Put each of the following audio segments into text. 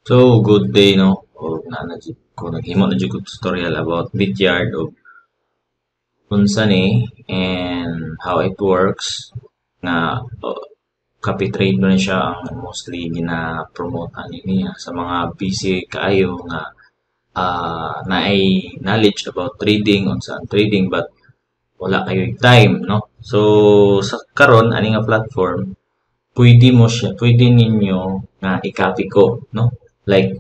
So, good day, no? O na jud ko naghimo na jud ko tutorial about Bityard o unsa ni and how it works nga copy trade mo na siya. Ang mostly gina-promote ani niya sa mga busy kaayo nga naay knowledge about trading, unsa ang trading, but wala kayo time, no? So sa karon ani nga platform, pwede mo siya, pwede ninyo nga i-copy ko, no? Like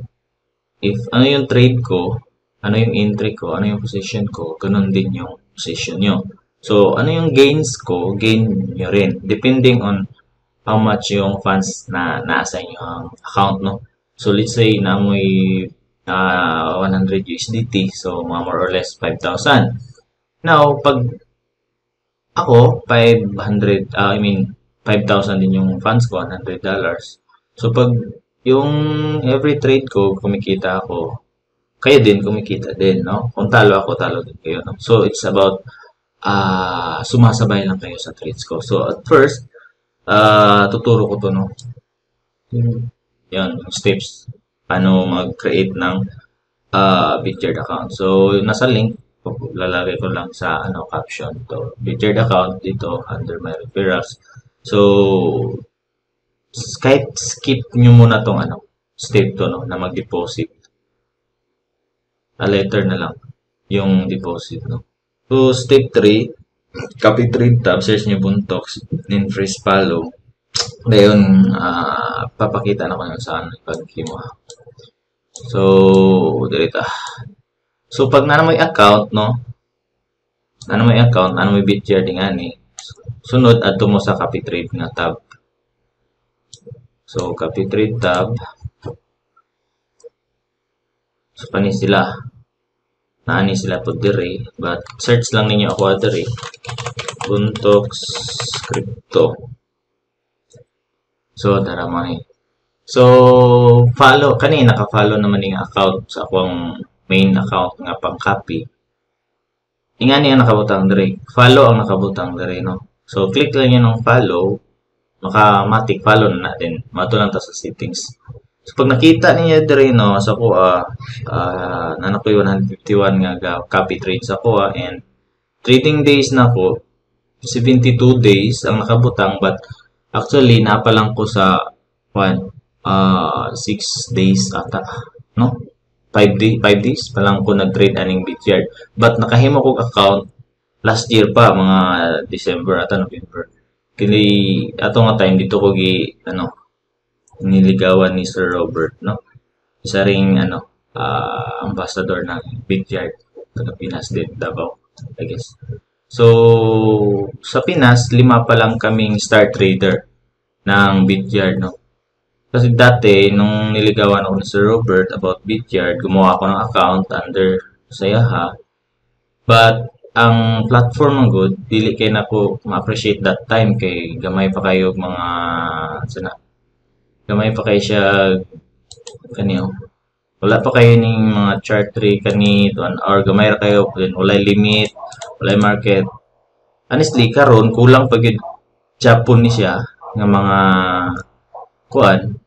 if ano yung trade ko, ano yung entry ko, ano yung position ko, ganun din yung position nyo. So, ano yung gains ko, gain nyo rin. Depending on how much yung funds na nasa inyo ang account, no? So, let's say na mo'y 100 USDT, so mga more or less 5,000. Now, pag ako, 500, I mean, 5,000 din yung funds ko, $100. So, pag yung every trade ko, kumikita ako, kayo din, kumikita din, no? Kung talo ako, talo din kayo, no? So, it's about sumasabay lang kayo sa trades ko. So, at first, tuturo ko to, no? Yan, steps. Paano mag-create ng Bityard account. So, nasa link, lalagay ko lang sa ano caption to. Bityard account dito under my referrals. So, kahit skip nyo muna tong ano, step to, no, na mag-deposit. A later na lang yung deposit, no? So, step 3, copy trade tab, search nyo Buntox, then press follow. Dayon, papakita na ko yun saan paghimo. So, dirita. So, pag naa mo'y account, no? Naa mo'y account, naa mo'y Bityard ngani. Sunod, adto mo sa copy trade nga tab. So, copy trade tab. So, kani sila. Naani sila po dire. But, search lang ninyo ako dire. Buntox Crypto. So, dara mo ni. So, follow. Kani, naka-follow naman yung account sa akong main account nga pang-copy. Ingani ang nakabutang dire. Follow ang nakabutang dire, no? So, click lang yun ng follow. Maka-matic follow na natin. Mato lang ta sa settings. So, pag nakita niyo dire, no, sa kuha, naa ko'y 151 nga copy trade sa kuha and trading days na ko, 72 days ang nakabutang, but actually naa pa lang ko sa 1, 6 days ata, no? 5 day, 5 days pa lang ko nag-trade aning Bityard. But nakahimo kog account last year pa, mga December ata, November. Kini ato nga time dito ko gi ano niligawan ni Sir Robert, no? Isa ring ano ambassador ng Bityard taga Pinas din, Davao, I guess. So, sa Pinas, lima pa lang kaming star trader ng Bityard, no? Kasi dati, nung niligawan ako ni Sir Robert about Bityard, gumawa ako ng account under Sayaha. But, ang platform ng good, dili kay nako ma-appreciate that time kay gamay pa kayo mga sana. Gamay pa kay siya kaniyo. Wala pa kayo ning mga chart 3 kani 1 hour, gamay ra kayo, then walay limit, walay market. Honestly, karon kulang pa gyud Japon ni siya nga mga kuan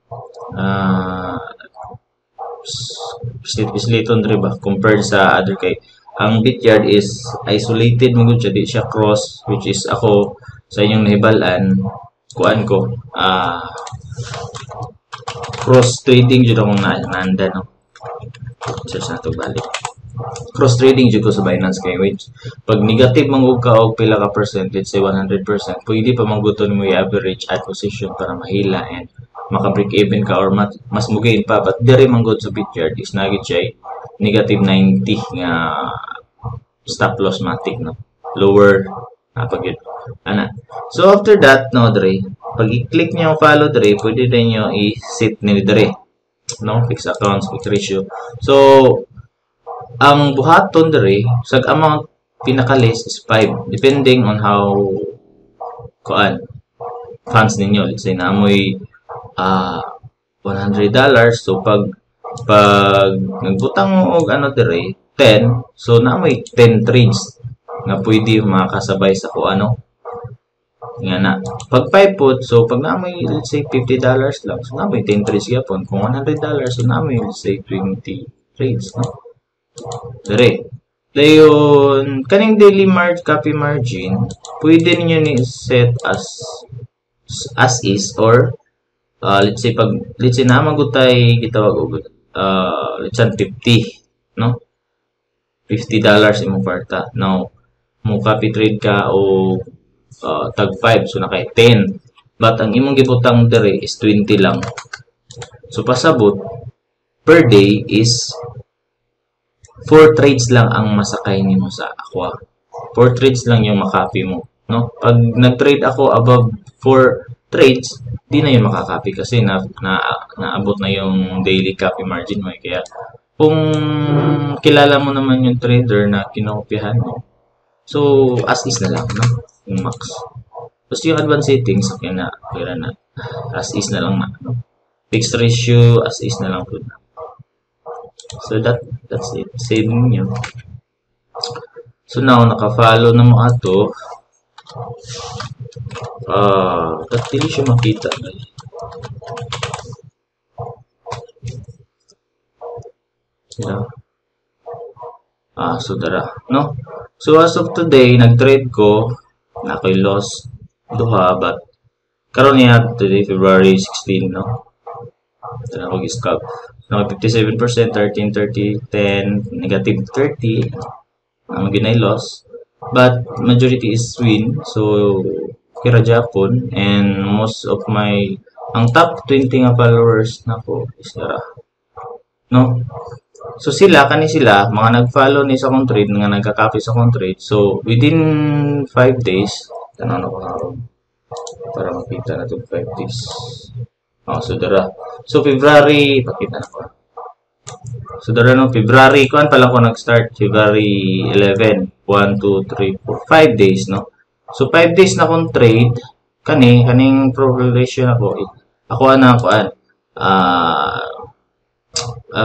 pislit-pisliton diri ba compared sa other, kay ang Bityard is isolated mo gud siya, di siya cross, which is ako sa inyong nahibal-an, kuan ko cross trading jud akong na naanda, no? Search na to balik. Cross trading jud ko sa Binance kay which pag negative man gud ka og pila ka percent, let's say 100%, pwede pa man gud mo i-average add position para mahila and maka break even ka or mas mo gain pa. But diri man gud sa Bityard is naa gid siya negative 90 nga stop loss matic, no? Lower na pag yun ana. So after that, no, dre, pag i-click niyo ang follow dre, pwede din niyo i-set ni dre, no? Fix accounts, fix ratio. So ang buhaton dre sa amount pinaka-less is 5, depending on how kuan funds ninyo. Let's say naa mo'y $100, so pag nagbutang mo og ano dire 10, so naa mo'y 10 trades nga pwede makasabay sa kung ano. Nga na. Pag 5 pud, so pag naa moy, let's say, $50 lang, so naa moy 10 trades gyapon. Kung $100, so naa moy, let's say, 20 trades, no? Dire. Dayon, kaning daily copy margin, pwede ninyo ni set as is or let's say pag let's say naa man gud tay gitawag og let's say 50, no? $50 imong kwarta. Now, mo copy trade ka o tag 5, so naka 10. But ang imong gibutang dire is 20 lang. So pasabot per day is 4 trades lang ang masakay nimo sa aqua. 4 trades lang yung makopy mo, no? Pag nag-trade ako above 4 trades, di na yun makakopy kasi na, na naabot na yung daily copy margin mo, eh. Kaya kung kilala mo naman yung trader na kinokopyahan mo, so as is na lang, no? Yung max. Tapos yung advanced settings, okay na, okay na. As is na lang na, no? Fixed ratio, as is na lang po na. So that's it. Save niyo. So now naka-follow na mo ato. Ah, uh, dili siya makita. Yeah. Ah, so dara, no? So as of today, nag-trade ko, na ako'y loss duha, but karon niya today, February 16, no? Ito na ako gi-scalp. Naka 57%, 13, 30, 10, negative 30 ang ginay loss. But majority is win. So kira Japon and most of my ang top 20 nga followers nako is dara. No? So sila kani sila mga nag-follow ni sa akong trade, nga nagka-copy sa akong trade. So within 5 days, tanaw na ko karon para makita na itong 5 days. Oh, so dara. So February, pakita na ko. So dara, no, February kuan pa lang ko nag-start February 11, 1, 2, 3, 4, 5 days, no. So 5 days na akong trade kani kaning probable ratio nako. Ako ana kuan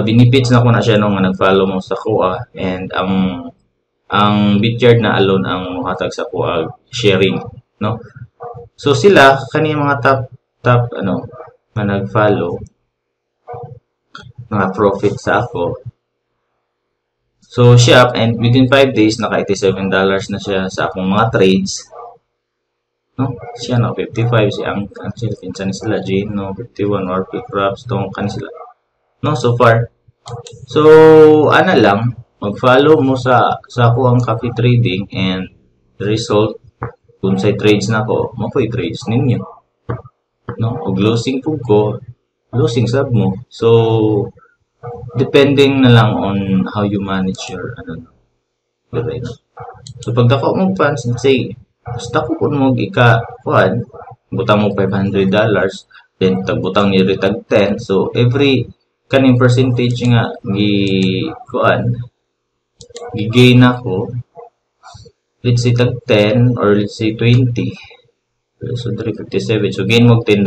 benefits na ko na siya nung nag-follow mo sa kuha and ang Bityard na alone ang mohatag sa kuha sharing, no. So sila kani mga top top ano nga nag-follow mga profit sa ako. So siya and within 5 days naka $87 na siya sa akong mga trades. No? Siya no 55, si ang sila kinsa ni sila Jane, no, 51 or Raps tong kan sila. No, so far. So ana lang, mag-follow mo sa ako ang copy trading and the result kung sa trades nako, mo ko'y trades ninyo. No? Og losing pug ko, losing sab mo. So depending na lang on how you manage your ano, no? So pag dako mo funds, let's say basta ko kung mo ika kuan, butang mo $500, then tagbutang ni tag 10, so every kaning percentage nga gi kuan gi-gain ako, let's say tag 10 or let's say 20, so 357, so gain mo $10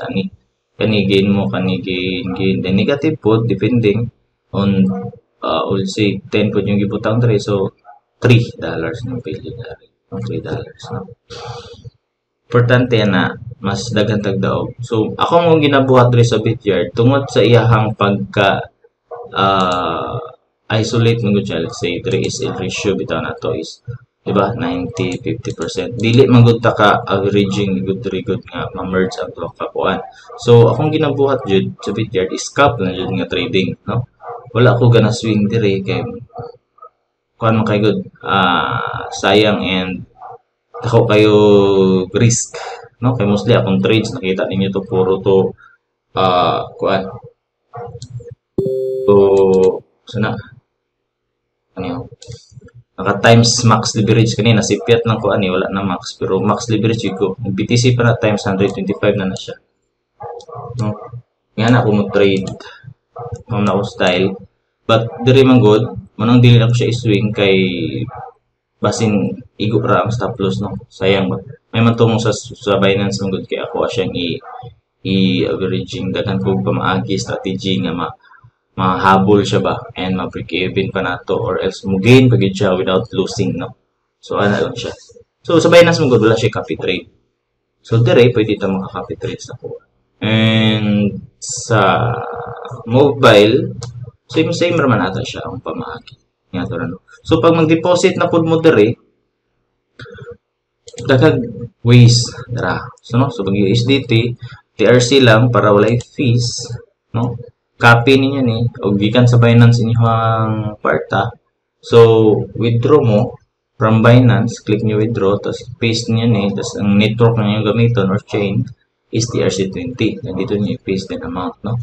ani kani gain mo kani gain gain, then negative po depending on let's say 10 po yung gibutang dre, so $3 ng pili na $3, no? Importante na mas daghan tag daog. So ako mo ginabuhat dre sa Bityard tungod sa iyahang pagka isolate mo gud siya, let's say 3 is ratio bitaw na to is, diba, 90 50%, dili man gud ta ka averaging good diri good nga ma-merge ang duha ka kuan. So akong ginabuhat jud sa Bityard is scalp na jud nga trading, no? Wala ko gana swing diri kay kuan man kay good, sayang and dako kayo risk, no? Kay mostly akong trades, nakita ninyo to, puro to kuan to sana ano naka times max leverage kanina, sipyat lang ko ani, wala na max, pero max leverage ko BTC pa na times 125 na na siya, no? Nga na ako mo trade mo na ako style, but diri man good manong dili ako siya i-swing kay basin igo ra ang stop loss, no? Sayang ba may man mo sa Binance man good kay ako siyang i averaging daghan ko pamaagi strategy nga ma mahabol siya ba and ma-break even pa nato or else mo gain pa gid siya without losing, no? So ana lang siya. So sa Binance mo good wala siya copy trade. So dire pwede ta maka-copy trade sa kuha. And sa mobile, same same raman ata siya ang pamaagi. Nga to no. So pag mag-deposit na pud mo dire, daghang ways dara. So no, so pag USDT, TRC lang para walay fees, no? Copy ninyo ni og gikan sa Binance inyong kwarta. So withdraw mo from Binance, click nyo withdraw, tapos paste niyo ni, tapos ang network na inyong gamiton or chain is TRC20. Then dito niyo i-paste din amount, no?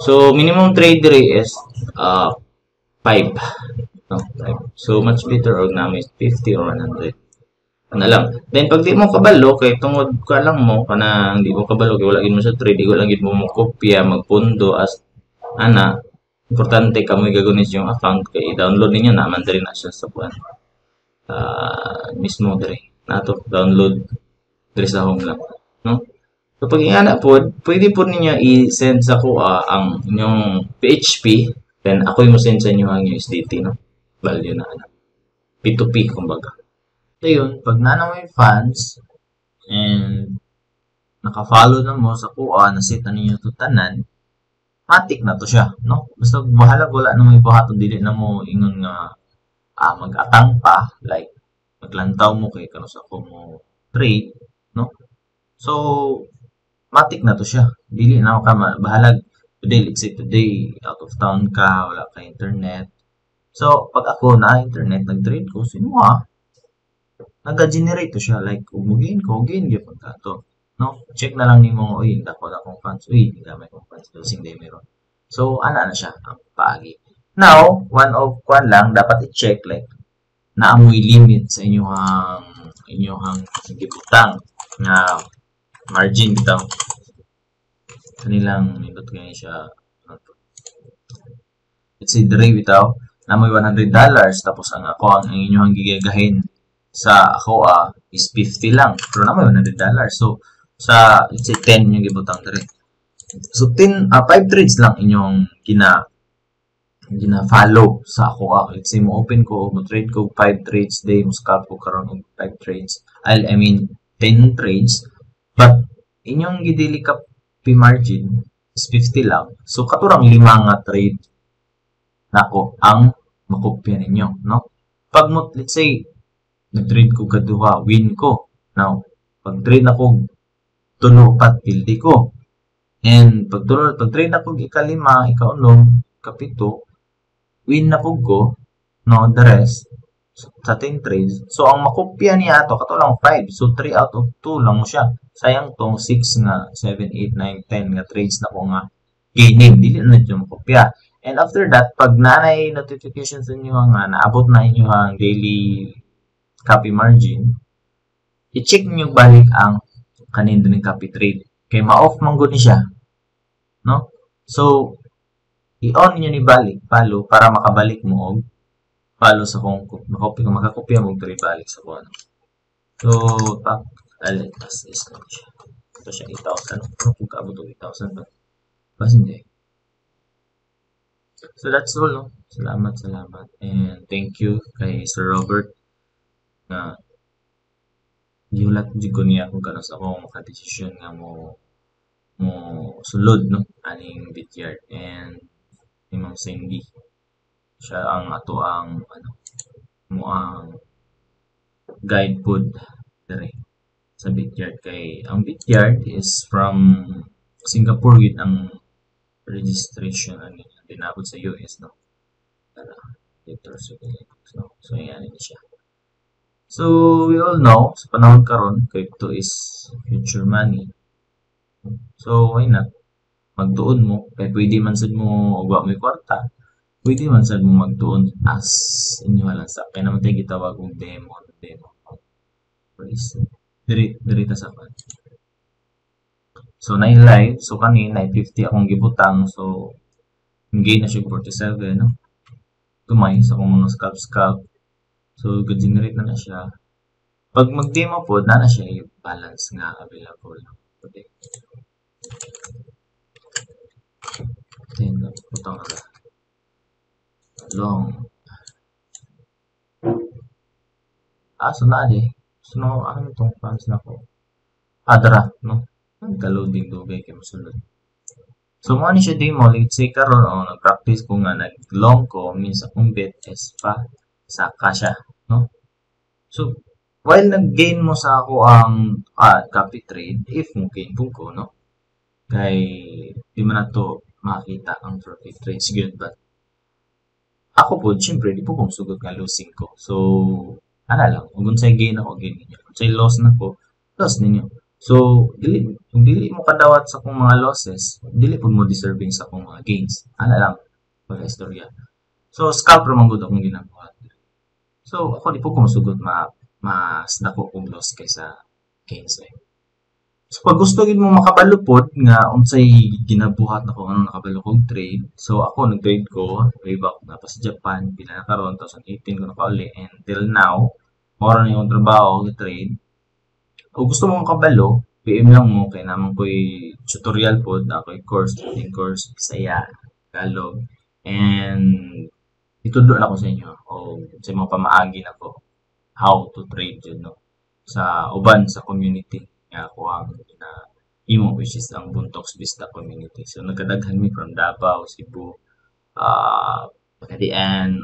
So minimum trade dire is 5, no? 5. So much better og namin 50 or 100. Ano lang. Then pag di mo kabalo kay tungod ka lang mo kanang di mo kabalo kay wala gid mo sa trade, di ko lang gid mo mo kopya magpundo as ana, importante kamoy gagunit yung account kay i-download ninyo naman diri na siya sa kuan. Mismo diri nato download diri sa home lang, no? So pag ingana pod, pwede pod ninyo i-send sa kuha ang inyong PHP, then ako yung mo send sa inyo ang USDT, no? Value na ana. P2P kumbaga. So yun, pag naa may funds and naka-follow na mo sa kuha, na-set na ninyo to tanan, matik na to siya, no? Basta bahala wala na mo ibuhaton, dili na mo ingon nga mag-atang pa, like maglantaw mo kay kanus ako mo trade, no? So matik na to siya. Dili na ka bahalag today, let's say today out of town ka, wala ka internet. So pag ako na internet, nag-trade ko, sino naga-generate to siya, like ug mo-gain ko, gain gyud ka to, no? Check na lang nimo, uy, dako na akong funds, uy, gamay kong funds, losing day meron. So ana na siya ang paagi. Now, one of kwan lang dapat i-check, like naamoy limit sa inyong gibutang nga margin bitaw kanilang nindot kaya siya. Let's say dire bitaw namoy $100, tapos ang ako ang inyong gigagahin sa ako is 50 lang, pero namoy $100. So sa let's say 10 yung gibutang dire, so 10 5 trades lang inyong gina follow sa ako. Let's say mo open ko, mo trade ko 5 trades day, mo scalp ko karon og 5 trades, I mean 10 trades, but inyong gi-daily copy margin is 50 lang. So katurang lima nga trade nako ang makopya ninyo, no? Pag mo, let's say nag-trade ko kaduha, win ko. Now, pag trade nako tulo, upat, pildi ko. And pag tulo, pag trade nako ikalima, ikaunom, ikapito, win na pug ko, no? The rest sa 10 trades. So ang makopya niya ato kato lang 5. So 3 out of 2 lang mo siya. Sayang tong 6 nga 7, 8, 9, 10 nga trades na ko nga gaining, dili na jud makopya. And after that, pag nanay notifications inyo nga naabot na inyo ang daily copy margin, i-check niyo balik ang kanin ng copy trade. Kay ma-off man gud ni siya, no? So i-on niyo ni balik follow para makabalik mo og follow sa kung makopya makakopya mo og balik sa kuan. So pak as is na siya. Ito siya 8,000. Ano kung kaabot og 8,000 ba? Basin hindi. So that's all, no? Salamat, salamat. And thank you kay Sir Robert na gihulat jud ko niya kung kanus ako makadesisyon nga mo mo sulod, no, aning Bityard, and ni Ma'am Cindy, siya ang ato ang ano mo ang guide pod dire sa Bityard, kay ang Bityard is from Singapore gid ang registration ani, dinabot sa US, no? Tara dito sa, no? So yan ni siya. So we all know sa panahon karon, crypto is future money. So why not magtuon mo, kay pwede man sad mo og wa mo'y kwarta, pwede man sad mo magtuon as inyo lang sa kay naman tayo gitawag og demo demo. Diri diri ta sa kan. So na live, so kani 950 akong gibutang, so gain na siya 47, no? Tumay sa akong mga scalp scalp. So generate na na siya. Pag mag-demo po, na na siya yung balance nga available. Okay. Then, butang na long. Ah, so na di. So, no, ano itong funds na ko? Adra, no? Nagka-loading, dugay kay mosulod. So mo ni siya demo, let's say karon, oh, nag-practice ko nga nag-long ko, means akong bet is pa saka siya, no? So while nag-gain mo sa ako ang copy trade, if mo gain po ko, no? Kay di man nato makita ang profit trades good, but ako po, syempre, di po kong sugot nga losing ko. So, ana lang, kung unsay gain ako, gain ninyo. Kung unsay loss na ko, loss ninyo. So, dili, kung dili mo kadawat sa akong mga losses, dili pud mo deserving sa akong mga gains. Ana lang, pagka istorya. So, scalp ra man gud akong ginabuhat. So, ako di po ko mosugot ma mas dako kong loss kaysa gains eh. So, pag gusto gid mo makabalo pod nga unsay ginabuhat nako, ano nakabalo kog trade. So, ako nag-trade ko way back na pa sa Japan, pila na karon, 2018 ko nakauli and till now, mao ra na yung trabaho trade. Kung gusto mo makabalo, PM lang mo kay naman ko'y tutorial pod, ako'y course, trading course, Bisaya, Tagalog, and itudlo na ko sa inyo o sa mga pamaagi nako how to trade yun, no? Sa uban sa community nga ako ang na imo, which is ang Buntox Vista community. So nagkadaghan mi from Davao, Cebu, Pagadian,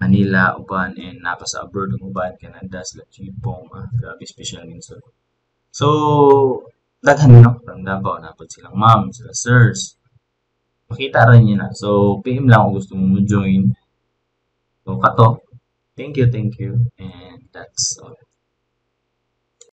Manila, uban, and napa sa abroad ang uban, Canada, sila Chipong, grabe special minsan. So, daghan no, from Davao, napod silang ma'am, sila sirs. Makita rin niyo na. So, PM lang kung gusto mo mo join. So, kato. Thank you, and that's all.